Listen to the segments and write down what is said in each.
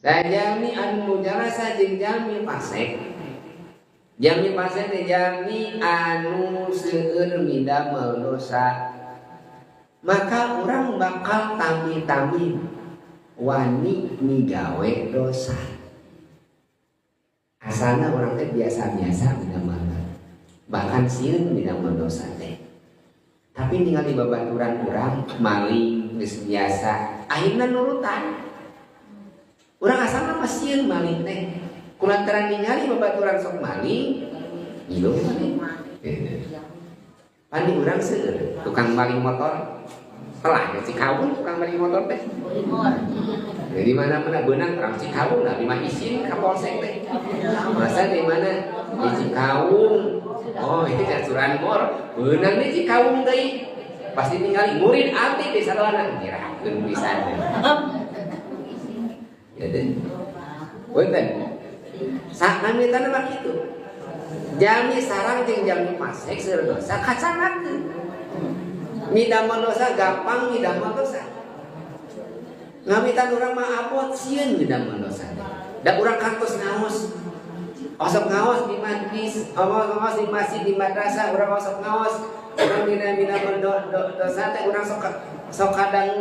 Sajalmi anu mujalasah jeung jalmi fasek. Jalmi fasek teh jalmi anu seueur midamel dosa. Maka urang bakal tami-tami wani migawe dosa. Asalna urang teh biasa-biasa midamel, bahkan sieun midamel dosa teh. Tapi ningali babaturan urang maling geus biasa, akhirna nurutan. Urang asalna mah sieun maling teh. Kulantaran ningali babaturan sok maling, ngilu maling. Pan di urang seueur tukang maling motor. Telah ya Cikawung tukang maling motor teh. Jadi mana-mana beunang orang Cikawung lah, lima izin ka polsek teh. Masa di mana? Di Cikawung. Oh, ini kan curanmor. Beunang di Cikawung deui. Pasti ningali murid abdi di sarwana nyerahkeun pisan. Ya deh. Punten. Saknamitan mah kitu. Jalmi sarang jeung jalmi fasek seueur dosa kacanakeun. Midamel dosa gampang midamel dosa. Ngamitan urang mah abot sieun midamel dosa. Da urang kantos ngaos. Osok ngaos di majlis, ngaos di masjid, di madrasah, urang osok ngaos. Urang dina midamel dosa teh urang sok sok kadang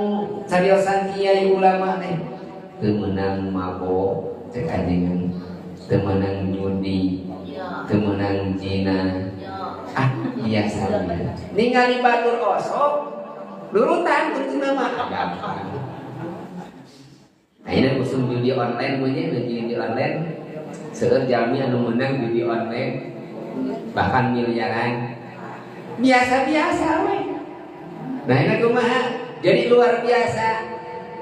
cariosan kiai ulama teh. Teu meunang mabok cek ajengan, teu meunang judi, teu meunang zina. Ah, biasa ningali batur osok nurutan kudu mah gampang. Ayeuna usum judi online mun nya, judi online seueur jalmi anu meunang judi online bahkan miliaran, biasa-biasa we. Nah, ini kumaha? Jadi luar biasa.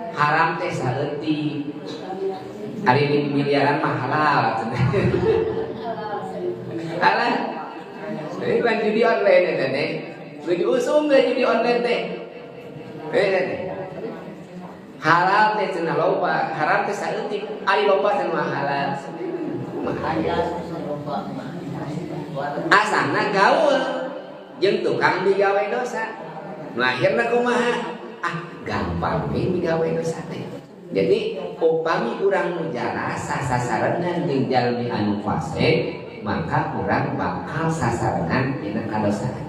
Haram teh saeutik, hari ini miliaran mah halal. Halal. Ini kan judi online ya teh. Judi usum deh judi online teh. Eh teh. Halal teh cenah loba, haram teh saeutik, ari loba teh mah halal. Kumaha? Asana gaul jeung tukang digawe dosa. Nu akhirna kumaha? Ah, gampang we migawe dosa teh. Jadi upami urang mujalasah sasarengan jeung jalmi anu fasik, maka urang bakal sasarengan dina kadosaan.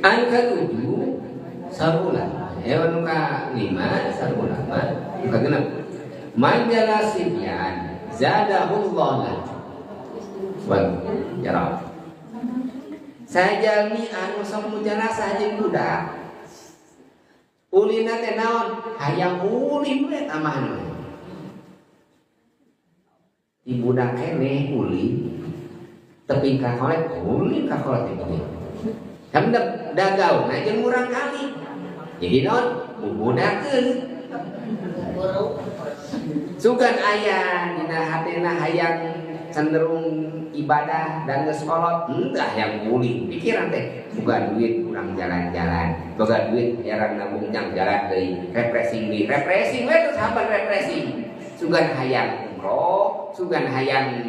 Anu katujuh saur ulama, ya anu kalima saur ulama, anu kagenep man jalasa sibyan zadahullah wal ya. Sajalmi anu sok mujalasah jeung budak, ulina teh naon? Hayang ulin we tambahan we. Di budak keneh ulin, teping ka kolot ulin ka kolot teh. Kan da gaulna jeung murang kali. Jadi naon? Bubudakeun. Sugan aya dina hatena hayang cenderung ibadah dan geus kolot, henteu hayang ulin pikiran teh. Boga duit kurang jalan-jalan, boga duit jarang nabung jang jalan deui, refreshing deui, refreshing we terus haban refreshing. Sugan hayang umroh, sugan hayang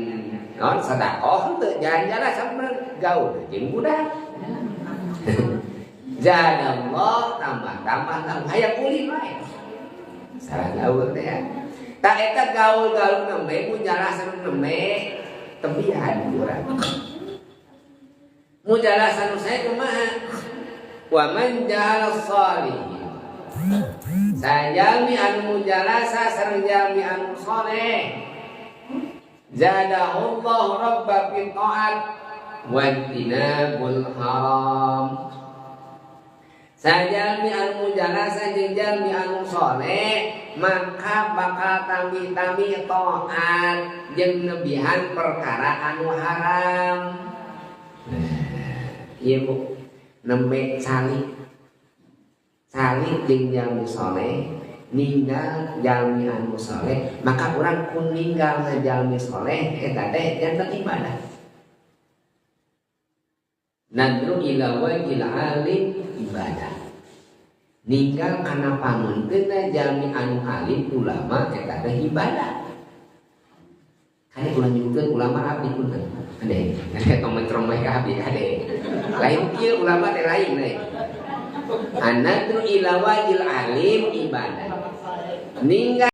naon sedekah henteu, jalan-jalan sampe gaul jeung budak. Jadallah tambah-tambah tambah hayang ulin wae. Salah gaul teh ya. Tak eta gaul-gaul nembe mujalasah nembe tebihan urang. Mujalasah nu saya kumaha? Wa man ja'ala shalihin. Sajalmi anu mujalasah sareng jalmi anu soleh. Zadahullahu rabba fi ta'at wa tinabul haram. Sajalmi anu mujalasah jeung jalmi anu soleh maka bakal tambih-tambih taat jeung nebihan perkara anu haram. Nah, ieu Bu nembe calik calik jeung jalmi soleh, ninggal jalmi anu soleh, maka urang kun ninggal jalmi soleh eta teh janten ibadah. Nadru ila wajhil alim ibadah. Ninggal kana pangeunteunna jalmi anu alim ulama eta teh ibadah. Kade ulah nyebutkeun ulama abdi punten. Ade, ade tong mencerong bae ka abdi kade. Lain kieu ulama teh lain we. An-nadru ila wajhil alim ibadah. Ninggal